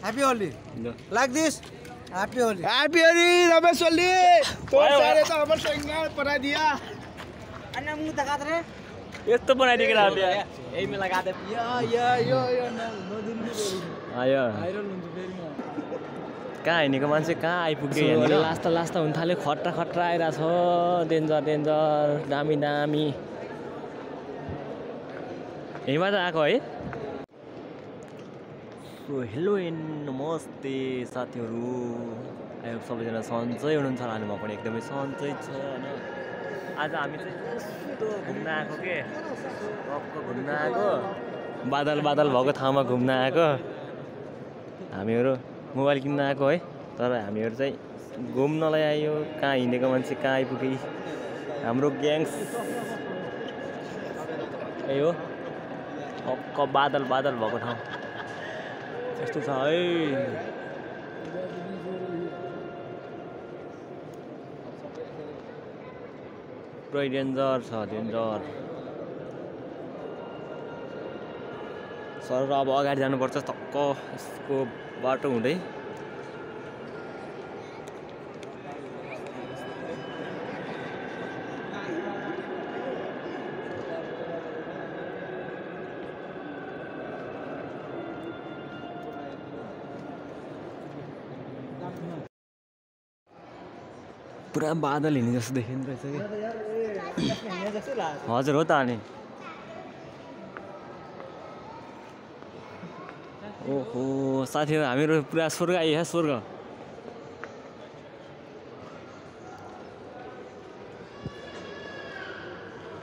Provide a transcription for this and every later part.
Happy Holi. Like this. Happy Holi. Happy Holi, Ramesh Holi. तो सारे तो हमारे संगार बना दिया। अन्ना मुंह तका तेरे। ये तो बना दिया क्या दिया? यही में लगा दे। यो no दिन भी बोली। आया। Viral हुन्छ फेरि म। कहाँ हिँडेको मान्छे कहाँ आइपुग्यो यहाँनिर? लास्ट हुन थाल्यो खट्रा आइरहेछ डेन्जर दामी यहीँबाट आएको है? सो हेलो एन्ड नमस्ते साथीहरू, आयो सबैजना सन्चै हुनुहुन्छ होला नि, म पनि एकदमै सन्चै छ होइन। आज हामी चाहिँ यस्तो घुम्न आएको के घुम्न आएको बादल भएको ठाउँमा घुम्न आएको हामीहरू मोबाइल किन्न आएको है। तर हामीहरू चाहिँ घुम्नलाई आयो, कहाँ हिँडेको मान्छे कहाँ आइपुगे हाम्रो ग्याङ्स यही हो टक्क बादल भएको ठाउँ यस्तो छ है। पुरै डेन्जर छ सर अब अगाडि जानुपर्छ टक्क यसको बाटो हुँदै। पुरा बादल हिँड्ने जस्तो देखिँदो रहेछ कि। हजुर हो त अनि ओहो साथीहरू हामीहरू पुरा स्वर्ग आइयो स्वर्ग।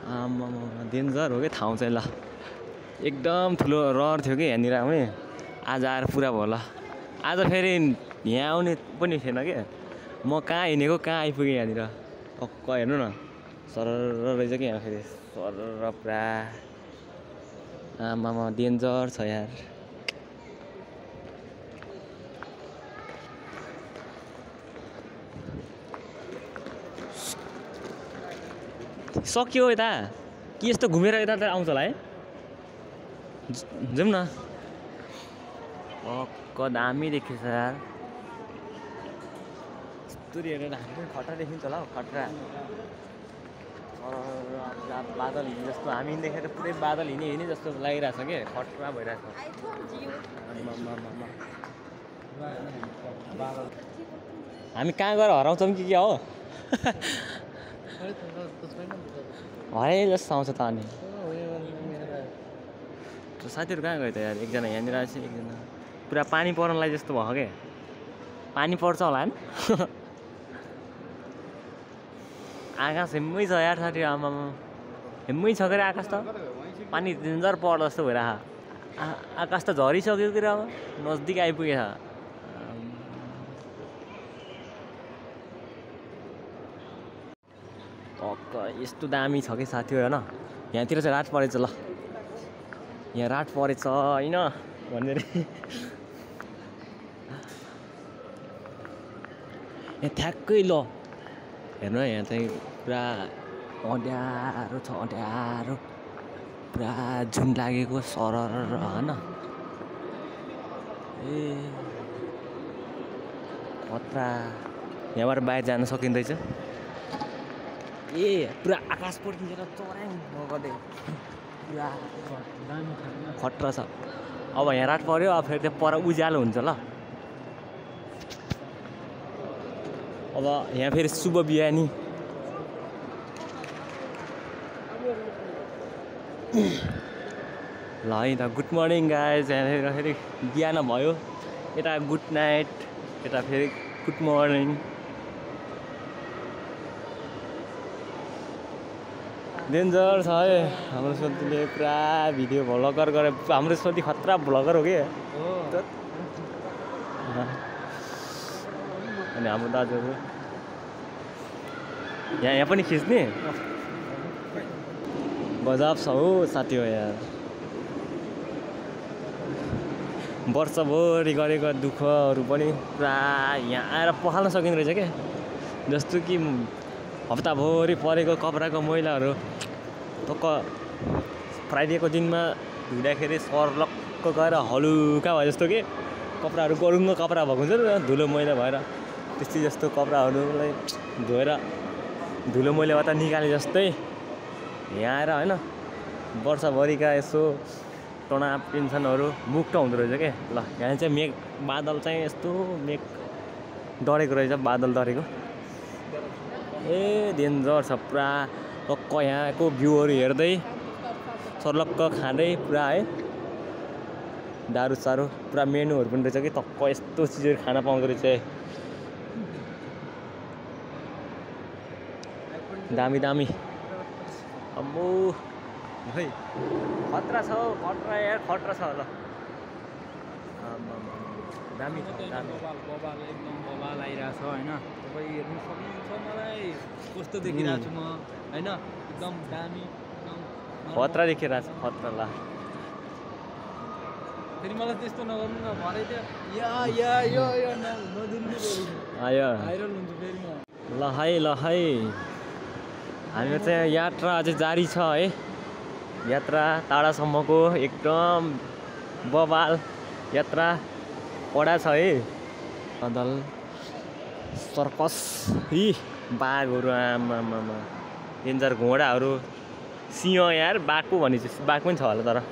आमा डेन्जर हो कि ठाउँ चाहिँ ल एकदम ठुलो रहर थियो कि यहाँनिर आउने। आज आएर पुरा भयो ल। आज फेरि यहाँ आउने पनि थिएन कि म कहाँ हिँडेको कहाँ आइपुगेँ यहाँनिर टक्क हेर्नु न सरर रहेछ कि यहाँ फेरि सरर पुरा आमामा डेन्जर छ यार। सक्यो यता कि यस्तो घुमेर यता आउँछ होला है? जाउँ न टक्क दामी देखिन्छ यार। यस्तोरी हेरेर हामी पनि खतरा देखिन्छ होला हौ खतरा। बादल हिँड्ने जस्तो हामी देखेर पुरै बादल हिँड्ने जस्तो लागिरहेछ कि खतरा भइरहेछ। हामी कहाँ गएर हराउँछौँ कि क्या हो? हराए जस्तो आउँछ त अनि साथीहरू कहाँ गयो त यार? एकजना यहाँनिर आएछ एकजना पुरा पानी पर्नलाई जस्तो भयो क्या। पानी पर्छ होला नि। आकाश हेम्मै छ यार साथी आमामा हेम्मै छ के आकाश त पानी डेन्जर पर्छ जस्तो भइरहेको। आकाश त झरिसक्यो कि अब नजिक आइपुगेछ। टक्क यस्तो दामी छ कि साथीहरू होइन। यहाँतिर चाहिँ रात परेछ ल, यहाँ रात परेछ होइन भनेर यहाँ ठ्याक्कै ल हेर्नु यहाँ चाहिँ पुरा अँध्यारो छ अँध्यारो पुरा जुन लागेको सरर होइन। ए खतरा यहाँबाट बाहिर जान सकिँदैछ। ए पुरा आकाश पड्किन्छ चराङ गर्दै पुरा खतरा छ। अब यहाँ रात पऱ्यो अब फेरि त्यो पर उज्यालो हुन्छ ल। अब यहाँ फेरि शुभ बिहानी ल है त। Good morning guys. यहाँ फेरि बिहान भयो, यता गुड नाइट, यता फेरि गुड मर्निङ। डेन्जर छ है हाम्रो सोतीले पुरा भिडियो भ्लगर गरे। हाम्रो सोती खतरा भ्लगर हो कि। अनि हाम्रो दाजुहरू यहाँ पनि खिच्ने गजब छ हो साथी हो यार। वर्षभरि गरेको दुःखहरू पनि पुरा यहाँ आएर पखाल्न सकिँदो रहेछ क्या। जस्तो कि हप्ताभरि परेको कपडाको मैलाहरू टक्क फ्राइडेको दिनमा धुँदाखेरि सर्लक्क गएर हलुका भयो जस्तो कि कपडाहरू गरुङ्गो कपडा भएको हुन्छ नि धुलो मैला भएर त्यस्तै जस्तो कपडाहरूलाई धोएर धुलो मैला भएर निकाले जस्तै यहाँ आएर होइन वर्षभरिका यसो तनाव टेन्सनहरू मुक्त हुँदो रहेछ क्या ल यहाँ चाहिँ मेघ बादल चाहिँ यस्तो मेघ डढेको रहेछ बादल डढेको ए डेन्जर छ पुरा टक्क यहाँको भ्यूहरू हेर्दै सर्लक्क खाँदै पुरा है दारु सारू पुरा मेनुहरू पनि रहेछ कि टक्क यस्तो चिजहरू खान पाउँदो रहेछ दामी दामी अम्बो है खतरा छ खतरा यार खतरा छ ल दामी दामी बबाल एकदम बबाल आइरहेछ होइन तपाईँ हेर्नु सक्नुहुन्छ मलाई कस्तो देखिरहेको छु म होइन एकदम दामी एकदम खतरा देखिरहेको छ खतरा ल फेरि मलाई त्यस्तो नगर्नु न भरे त्यो यो नदिनु आयो भाइरल हुन्छ फेरि म ल है हाम्रो चाहिँ यात्रा अझै जारी छ है यात्रा टाढासम्मको एकदम बबाल यात्रा कडा छ है बादल सर्कस यी बाघहरू आमा डेन्जर घोडाहरू सिंह यार बाघ पो भनेपछि बाघ पनि छ होला तर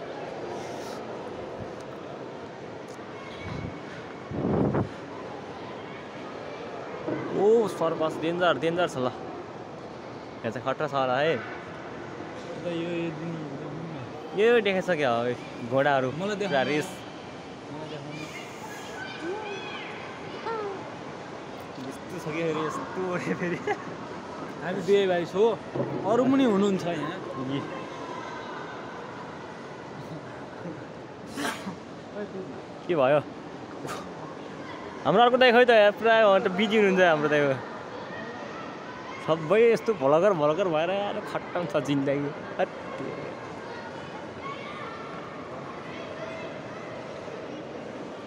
ओ सर्कस डेन्जर डेन्जर छ ल यहाँ चाहिँ खतरा छ होला है यो देखाइसक्यो घोडाहरू मलाई पुरा रेस यस्तो छ कि यस्तो फेरि हामी दुवै भाइ छौ अरू पनि हुनुहुन्छ यहाँ के भयो हाम्रो अर्को दाइ खै त पुरा बिजी हुनुहुन्छ हाम्रो दाइ सबै यस्तो भलगर भएर यार खट्टम छ जिन्दगी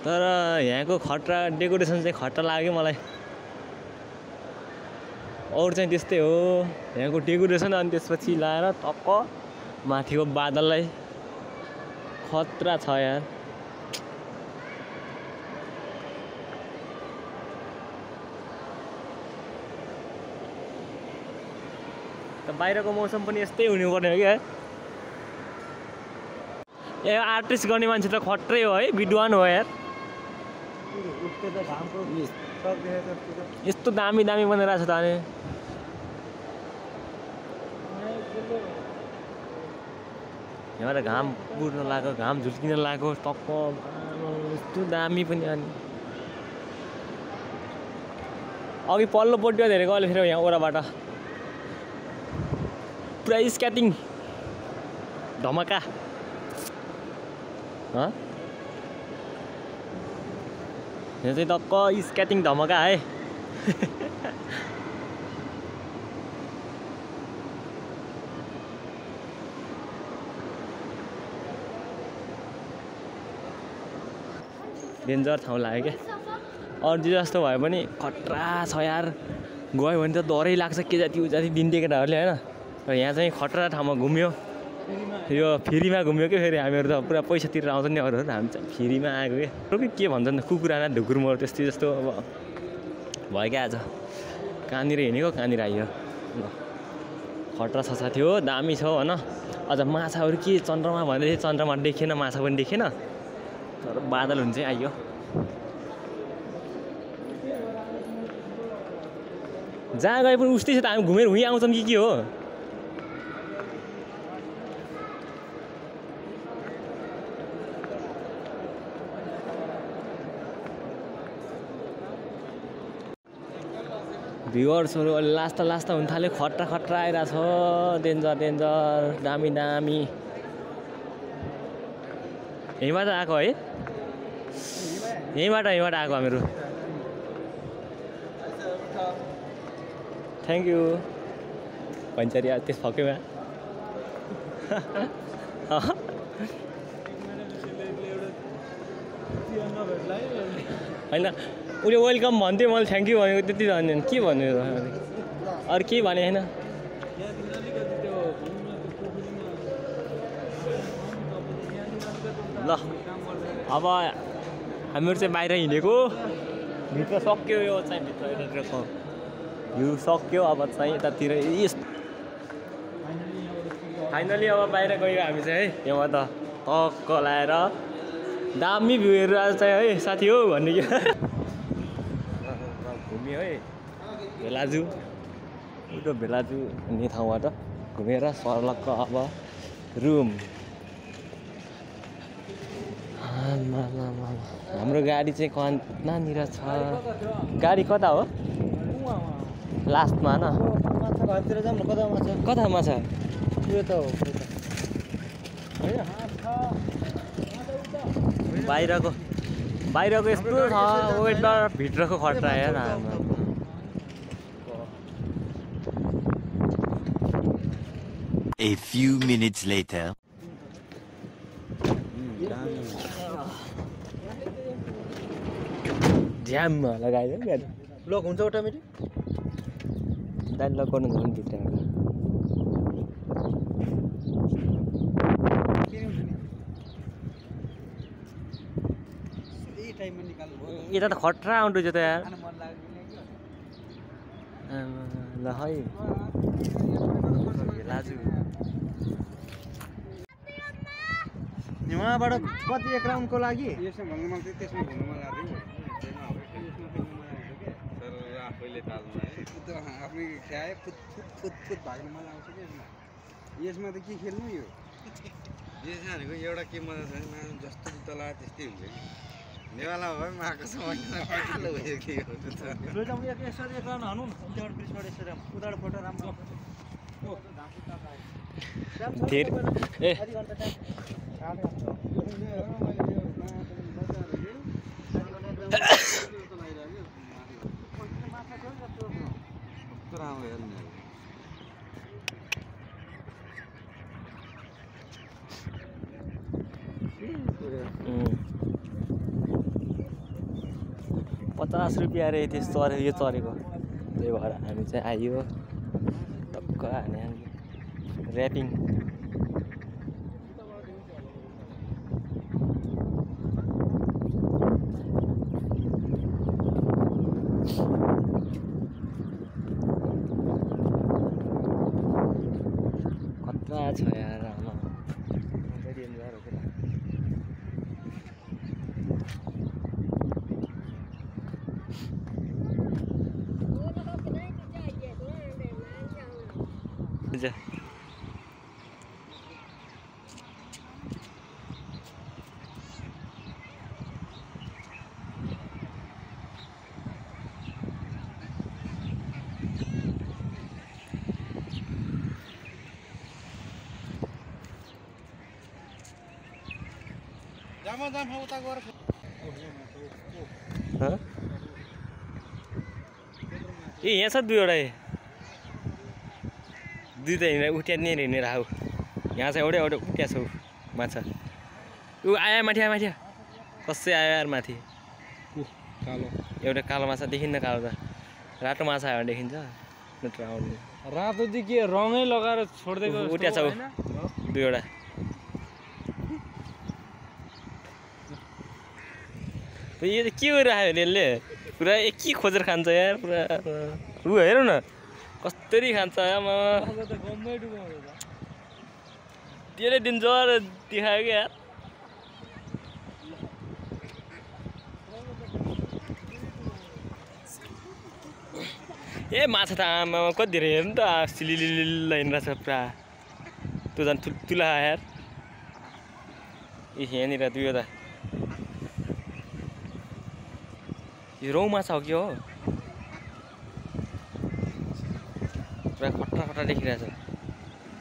तर यहाँको खतरा डेकोरेसन चाहिँ खतरा लाग्यो मलाई अरू चाहिँ त्यस्तै हो यहाँको डेकोरेसन अनि त्यसपछि लाएर टक्क माथिको बादललाई खतरा छ यार बाहिरको मौसम पनि यस्तै हुनुपर्ने हो क्या ए आर्टिस्ट गर्ने मान्छे त खत्रै हो है विद्वान हो यार यस्तो दामी दामी बनाइरहेको छ त अनि यहाँबाट घाम पुर्न लाग्यो घाम झुल्किन लाग्यो टक्क यस्तो दामी पनि अनि अघि पल्लोपट्टि धेरै गयो फेरि यहाँ ओराबाट पुरा स्क्याटिङ धमाका यहाँ चाहिँ टक्क स्क्याटिङ धमाका है डेन्जर ठाउँ लाग्यो क्या अरू जस्तो भयो भने खतरा छ यार गयो भने त डरै लाग्छ के जाति उ जाति दिन्थे केटाहरूले होइन र यहाँ चाहिँ खतरा ठाउँमा घुम्यो यो फ्रीमा घुम्यो कि फेरि हामीहरू त पुरा पैसा तिरेर आउँछ नि अरूहरू हामी चाहिँ फ्रीमा आएको क्या के भन्छन् कुकुरा न ढुकुर मर त्यस्तै जस्तो अब भयो क्या आज कहाँनिर हिँडेको कहाँनिर आइयो ल खतरा छ साथी हो दामी छ होइन अझ माछाहरू के चन्द्रमा भन्दै थिएँ चन्द्रमा देखेन माछा पनि देखेन तर बादल हुन्छ आइयो जहाँ गए पनि उस्तै छ त हामी घुमेर हुँ आउँछौँ कि के हो भ्युवर्सहरू अहिले लास्ता हुन थाल्यो खतरा आइरहेछ डेन्जर दामी दामी यहीँबाट आएको है यहीँबाट आएको हामीहरू थ्याङ्क यू भन्छ अरे त्यस फक्योमा होइन उसले वेलकम भन्थ्यो मैले थ्याङ्क यू भनेको त्यति भन्यो के भन्यो अरू केही भने होइन ल अब हामीहरू चाहिँ बाहिर हिँडेको भित्र सक्यो यो चाहिँ भित्रको यो सक्यो अब चाहिँ यतातिर फाइनली अब बाहिर गयो हामी चाहिँ है यहाँ त टक्क लाएर दामी भ्यू हेरेर आज चाहिँ है साथी हो भन्ने क्या घुम्यो है भेलाजु उयो भेलाजु भन्ने ठाउँबाट घुमेर सर्लक्क अब रुम हाम्रो गाडी चाहिँ कहाँनिर छ गाडी कता हो लास्टमा न कतामा छ यो त हो बाहिरको यस्तो छ वेटबाट भित्रको खतरा हेर A few minutes later. ज्याममा लगायो गाडी लक हुन्छ अटोमेटिक दाइ लक गर्नु भने भित्र यता त खतरा आउँदैछ त यार ल है लाजु वहाँबाट कति एक राउन्डको लागि यसमा भन्नु मन थियो त्यसमा भन्नु मन लाग्यो तर आफैले ताल्नु है आफै ख्याए फुट भाग्न मन आउँछ कि यसमा त के खेल्नु यो यसमा भनेको एउटा के मजा छ जस्तो जुत्ता लगायो त्यस्तै हुन्छ कि नेवाला भयो माको समालो भयो के गर्नु त यसरी एक राउन्ड हानु त्यहाँबाट पिछबाट यसरी उताबाट फोटो राम्रो धेरै ए $50 अरे त्यस्तो यो चरेको त्यही भएर हामी चाहिँ आयो टक्क हाने ऱ्यापिङ कता छ यार आमा डेन्जर हो पुरा जा जाम उता गएर ए यहाँ छ दुईवटा दुईवटा हिँडेर उठ्या हिँडेर आऊ यहाँ चाहिँ एउटा उठ्या छ माछा ऊ आयो माथि कसै आयो यार माथि कालो एउटा कालो माछा देखिन्न कालो त रातो माछा आयो भने देखिन्छ नत्र आउने रातो चाहिँ के रङै लगाएर छोड्दैको उठ्या छ दुईवटा यो त के गरिरहेको यसले पुरा के खोजेर खान्छ यार पुरा ऊ हेरौँ न कसरी खान्छ आमा त्यसले दिन जर देखायो क्या यार ए माछा त आमा कति धेरै हेर्नु त सिलिलिल हिँडिरहेछ पुरा त्यो झन् ठुल्ठुला यार यहाँनिर दुईवटा यो रौ माछा हो कि हो पुरा खट्टा देखिरहेछ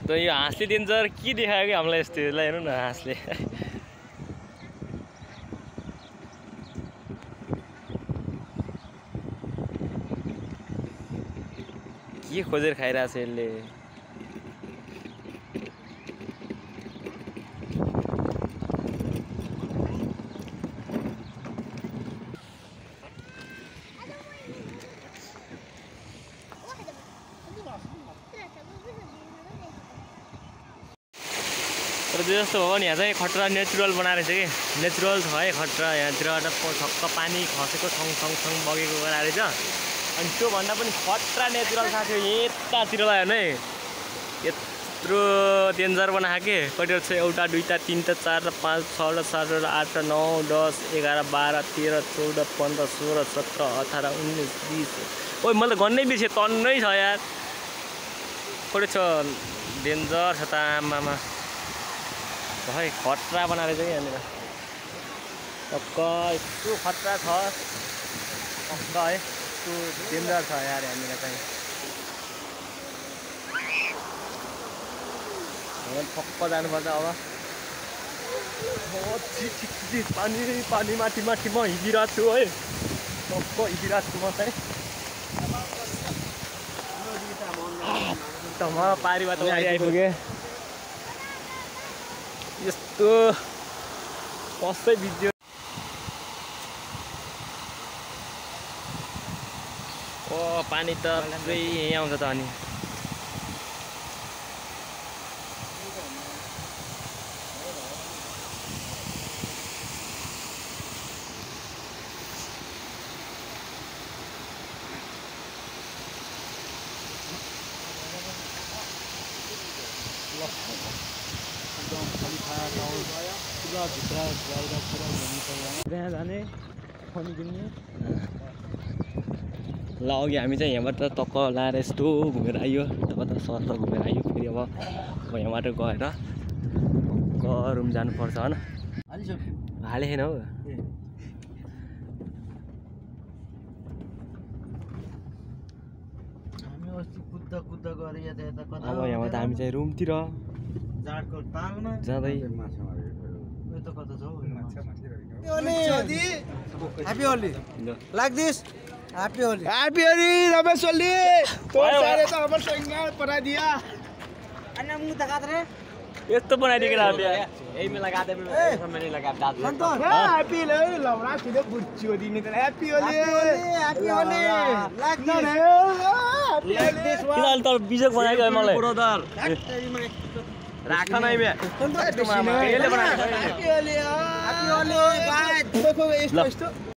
त यो हाँसले डेन्जर के देखायो कि हामीलाई यस्तो ल हेर्नु न हाँसले के खोजेर खाइरहेछ यसले हिजो जस्तो हो नि यहाँ चाहिँ खतरा नेचुरल बनाएर चाहिँ कि नेचुरल छ है खतरा यहाँतिरबाट छक्क पानी खसेको सँगसँगसँग बगेको गराएर छ अनि त्योभन्दा पनि खतरा नेचुरल साथी यतातिरलाई हेर्नु है यत्रो डेन्जर बनाएको के कतिवटा छ 1 2 3 4 5 6 7 8 9 10 11 12 13 14 15 16 17 18 19 20 ओइ मैले त गन्नै बिर्सेँ टन्नै छ यार कति छ डेन्जर छ त आमामा खै खतरा बनाएर चाहिँ यहाँनिर टक्क यस्तो खतरा छ टक्क है यस्तो डेन्जर छ यार यहाँनिर चाहिँ ठक्क जानुपर्छ अब पानी पानी माथि माथि म हिँडिरहेको छु है टक्क हिँडिरहेको छु म चाहिँ म पारिबाट आइपुगेँ यस्तो कसै भिडियो ओ पानी त पुरै यहीँ आउँछ त अनि त्यहाँ जाने फोन किन्ने ल अघि हामी चाहिँ यहाँबाट टक्क लाएर यस्तो घुमेर आयो टक्क सर घुमेर आयो फेरि अब यहाँबाट गएर रुम जानुपर्छ होइन हाले छैन हौ अब यहाँबाट हामी चाहिँ रुमतिर जाँदै Happy Holi. Like this. Happy Holi. Happy Holi, Ramesh Holi. तो सारे तो हमारे संगार पढ़ा दिया. अन्ना मुँह तका तेरे. यस्तो बनाइदिएको र यही में लगा दे मैंने लगा दाद Happy Holi, लवड़ा सीधे बुच्ची दिने तो Happy Holi. Happy Holi. Like this. Like this one. किन त बिजोक बनाएको मलाई ब्रदर राख नै बे Happy Holi. Happy Holi. Happy Holi. देखो इसको